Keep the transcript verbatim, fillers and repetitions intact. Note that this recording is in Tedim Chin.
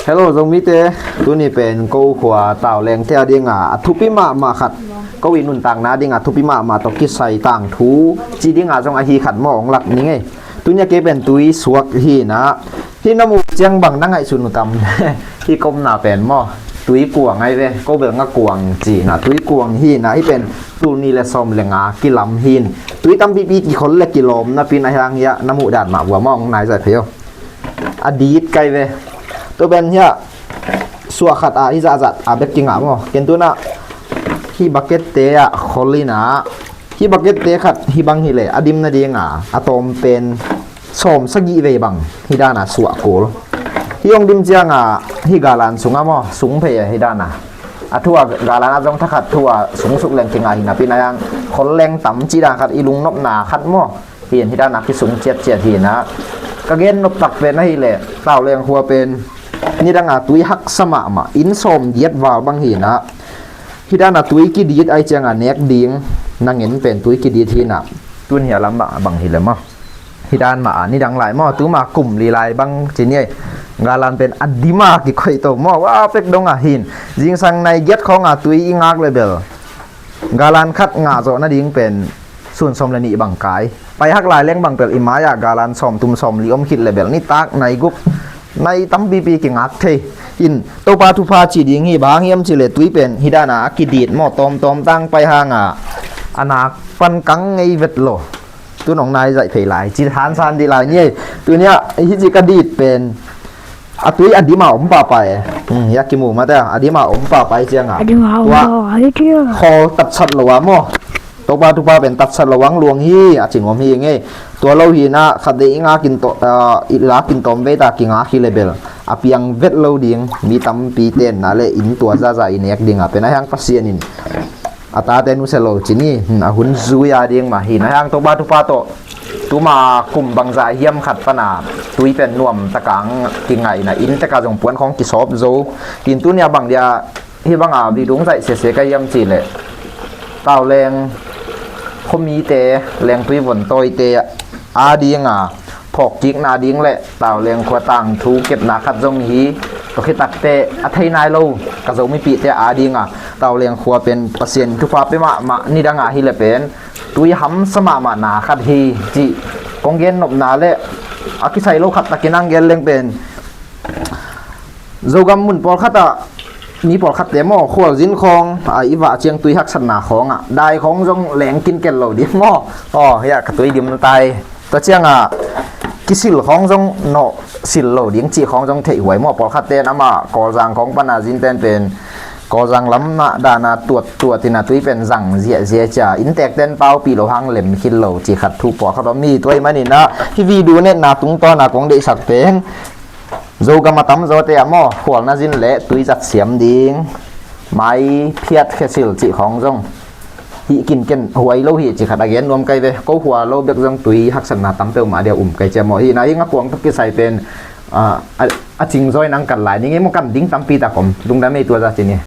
Hello Zomite, tuni pen ko khua Tauleng te a dinga a thupi mahmah khat, ko i nuntakna dinga thupi mahmah tawh kisai tangthu ci dinga zong ahi khat maw hong lak ning ei. Tunia kei pen tui suak hi na, hi na mu ciang bang na ngaihsun uh tam? Hi komna pen maw, tui kuang ai ve, ko bel nga kuang ci na, tui kuang hi na, hi pen tul ni le sawm le nga kilam hin, tui tampipi kikhol le kilawm napi na hiang hiah na muh dan mah vua maw hong nai zaih phei aw. A dit kai ve. Tua pen hiah suah khat ah hi zahzah a bek kingah maw. Ken tuna hi bucket te ah khol ina, hi bucket te khat hi bang hileh a dim nadinga a tawm pen sawm sagih vei bang hi dana suah kul. Hi hong dim cianga hi galan sunga maw, sung phei a hi dana a thu a galan a zong thakhat thu a sung suk leng kingah hi napi na hiang khol leng tam ci dan khat i lungnopna khat maw. Hin hi dana kisung ciatciat hi na. Ka gen nop tak pen ahileh Tauleng khua pen nidanga tui haksa mahmah, inn sawm giat val bang hi na. Hi dana tui kidit ai cianga nek ding na ngen pen tui kidit hi na. Tun hi a lam bang hileh maw, hi dan mah a nidang lai maw, tuma kum li lai bang ci ni ei. Galan pen a dima kikhoih to maw, a pek dong a hin. Zingsang nai giat khawnga tui i ngak le bel galan khat ngah zawh nading pen sun sawm le nih bang kai. Pai hak lai leng bang pel i mai-ah galan sawm tum sawm li om khit le bel nitak nai guk nai tampipi kingak thei. In Topa thupha ci ding hi, bang hang hiam cileh tui pen hi dana a kidit maw, tawmtawm tang pai hanga a nak pan kang ngei vet lo. Tun hong nai zaih phei lai ci hansan dih lai ni ei. Tunia hi ci ka dit pen a tui a dima om papa e. Hmm, ya kimu mate a dima om papa e cianga. A dima om papa e cia. Khawl tatsat lo a maw. Topa thupha pen tatsat lo ang luang hi a cing om hi ngei. Tua lo hi na khat dei i ngakin to, ah, i lakin tawm vei ta kingak hi le bel a piang vet lo ding, mi tampi tenna le inn tua zaza i nek dinga pen a hiang Pasian in a tate nusia lo ci ni, hmm, a hun zui a ding mah hi na hiang Topa thupha tawh. Tuma kum bangza hiam khat pana tui pen nuam taka ang kingaina inn teka zong puan khawng kisawp zo. Tin tunia bang dia hi banga video zaih sese ka hiam cileh Tauleng khuamite, lengtui vontawite a dinga phawkkikna ding le Tauleng khua tangthu kepna khat zong hi. Tua khitakte a thei nai lo ka Zomipihte a dinga Tauleng khua pen Pasian thupha pe mahmah nidanga hileh pen tui hamsa mahmah na khat hi cih kong gen nopna le a kisai lo khat takin ang gen leng pen Zogam mun pawlkhatah mi pawlkhatte maw khualzin khawng a i vah ciang tui haksatna khawngah dai khawng zong leng kinkel lo ding maw. Aw hiah ka tui dim tai. Tua cianga kisil khawng zong nawh sil lo ding cih khawng zong theih huai maw, pawlkhatte in amah Kawlzang khawng pana zinten pen Kawlzang lamah dana tuat tuat ina tui pen zang ziahziah cia inntekten paupi lo hang lem khit lo cih khat thu pawlkhat om mi tua i maninah hi video netna tungtawna kong deihsak pen Zogam a tamzawte ah maw khualna zin le tui zat siam ding, mai phiat khesil cih khawng zong hih kinken huai lo hi cih khat a gen nuam kai ve. Ko hua lo bek zong tui haksatna tam peuhmah dia um kai cia maw hi na hi nga kuang tuk kisai pen a, a, a cingzawi nang kan lai ning ei maw, kan ding tampi tak om lungdam ei tua za ci ni.